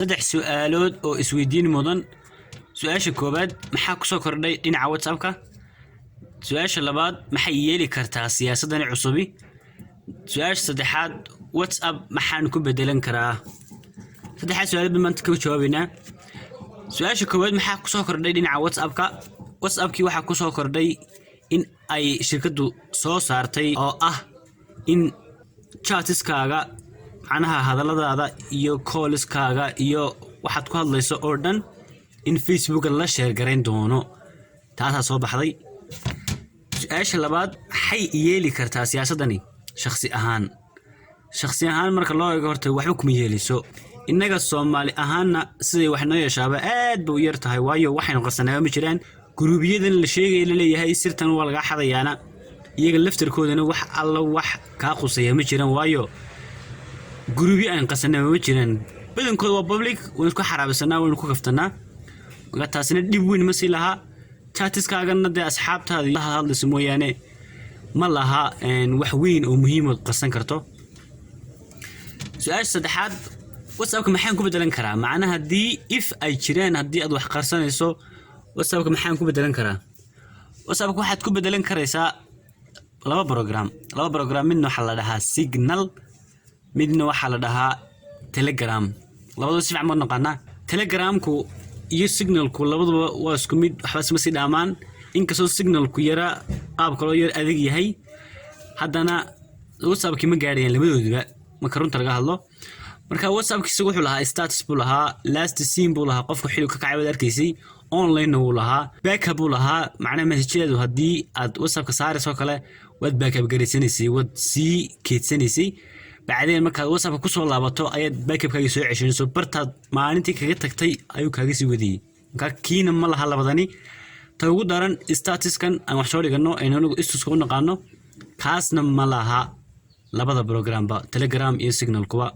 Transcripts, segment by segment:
Saddex su'aalood oo isweydiin mudan. Su-aasha koowaad: maxaa kusoo kordhay dhinaca WhatsAppka? Su-aasha labaad: maxay yeeli kartaa siyaasadani cusubi? Su-aasha saddexaad: WhatsApp maxaan ku bedelan karaa? Saddexdaas su-aalood baan maanta ka jawaabeynaa. Su-aasha koowaad: maxaa kusoo kordhay dhinaca WhatsAppka? WhatsAppkii waxaa kusoo kordhay in ay shirkaddu soo saartay oo ah in chatiskaaga, macnaha hadalladaada iyo callskaaga iyo waxaad ku hadlayso oo dhan, in Facebooka la share garayn doono. Taasaa soo baxday. Su-aasha labaad: maxay yeeli kartaa siyaasaddani shakhsi ahaan? Shakhsi ahaan marka loo eego, horta waxba kuma yeeliso. Innaga Soomaali ahaanna siday wax noo yeeshaaba aad bay u yar tahay, waayo waxaynu qarsanaaba ma jiraan. Guruubiyadan la sheegaya, laleeyahay sirtan waa lagaa xadayaana, iyaga laftarkoodana wax alla wax kaa quseeya ma jiraan, waayo guruubyo aan qasanaba ma jiraan. Badankooda waa public, waynu isku xaraabisanaa, waynu ku kaftanaa. Marka taasina dhib weyn ma sii lahaa. Chatiskaagana dee asxaabtaada la hadlayso mooyaane, ma laha wax weyn oo muhiimood qarsan karto. Su-aasha saddexaad: WhatsAppka maxaan ku bedelan karaa? Macnaha haddii if ay jiraan, haddii aad wax qarsanayso, WhatsAppka maxaan ku bedelan karaa? WhatsAppka waxaad ku bedelan karaysaa laba program. Laba program: midna waxaa la dhahaa Signal, midna waxaa la dhahaa Telegram. Labadaba si fiican baan naqaanaa. Telegramku iyo Signalku labaduba waa isku mid, waxba isma sii dhaamaan. Inkastoo Signalku yara qaab kaloo yar adag yahay, haddana WhatsAppkii ma gaadhayaan labadoodiba marka runta laga hadlo. Marka WhatsAppki isagu wuxuu lahaa status buu lahaa, last seen buu lahaa, qofka xilli ka kacay baad arkaysay, online-na wuu lahaa, backup buu lahaa. Macnaha messageadu haddii aad WhatsAppka saarayso kale, waad backup garaysanaysay, waad sii keedsanaysay. Bacdeen markaad WhatsAppka kusoo laabato ayaad backupkaaga soo ceshanayso, bartaad maalintii kaga tagtay ayuu kaaga sii wadayey. Marka kiina ma laha labadani. Ta ugu daran, statuskan aan wax soo dhigano, aynu anigu statuska u naqaano, kaasna ma laha labada programba, Telegram iyo Signalkuba.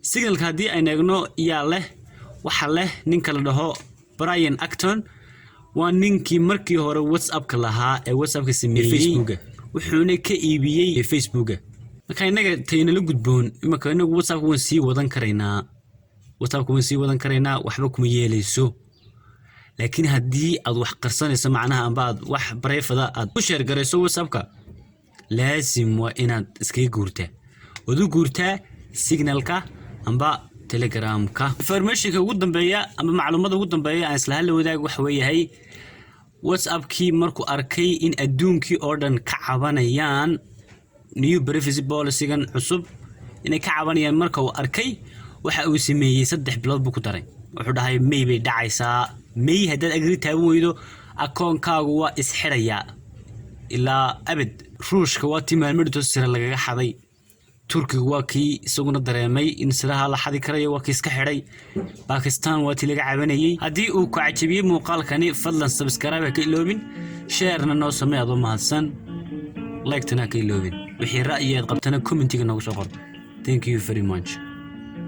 Signalka haddii aynu eegno, yaa leh? Waxa leh ninka la dhaho Brian Acton. Waa ninkii markii hore WhatsAppka lahaa ee WhatsAppka sameeyey, Facebooka. Wuxuuna ka iibiyey Facebooka. Marka innaga taynala gudboon imaka, inagu WhatsAppka waan sii wadan karaynaa, WhatsAppka waan sii wadan karaynaa, waxba kuma yeelayso. Laakiin haddii aad wax qarsanayso, macnaha amba aad wax private aad ku share garayso WhatsAppka, laasim waa inaad iskaga guurtaa, ood u guurtaa Signalka amba Telegramka. Informationka ugu dambeeya amba macluumada ugu dambeeya aan isla hadla wadaag waxa weeyahay, WhatsAppkii markuu arkay in adduunkii oo dhan ka cabanayaan new privacy policygan cusub, inay ka cabanayaan marka uu arkay, waxa uu sameeyey 3 bilood buu ku daray. Wuxuu dhahay May bay dhacaysaa. May haddaad agree taaban weydo, akoonkaagu waa isxidhayaa ilaa abad. Ruushka waa tii maalmadhito sira lagaga xaday. Turkiga waa kii isaguna dareemay in siraha la xadi karayo, waa kii iska xidhay. Bakistan waa tii laga cabanayey. Haddii uu ku cajabiyey muuqaalkani, fadlan subscribe ha ka iloobin, sharena noo samee adoo mahadsan, like-tana ha ka iloobin. Wixii ra'yi aad qabtana commentiga noogu soo qor. Thank you very much.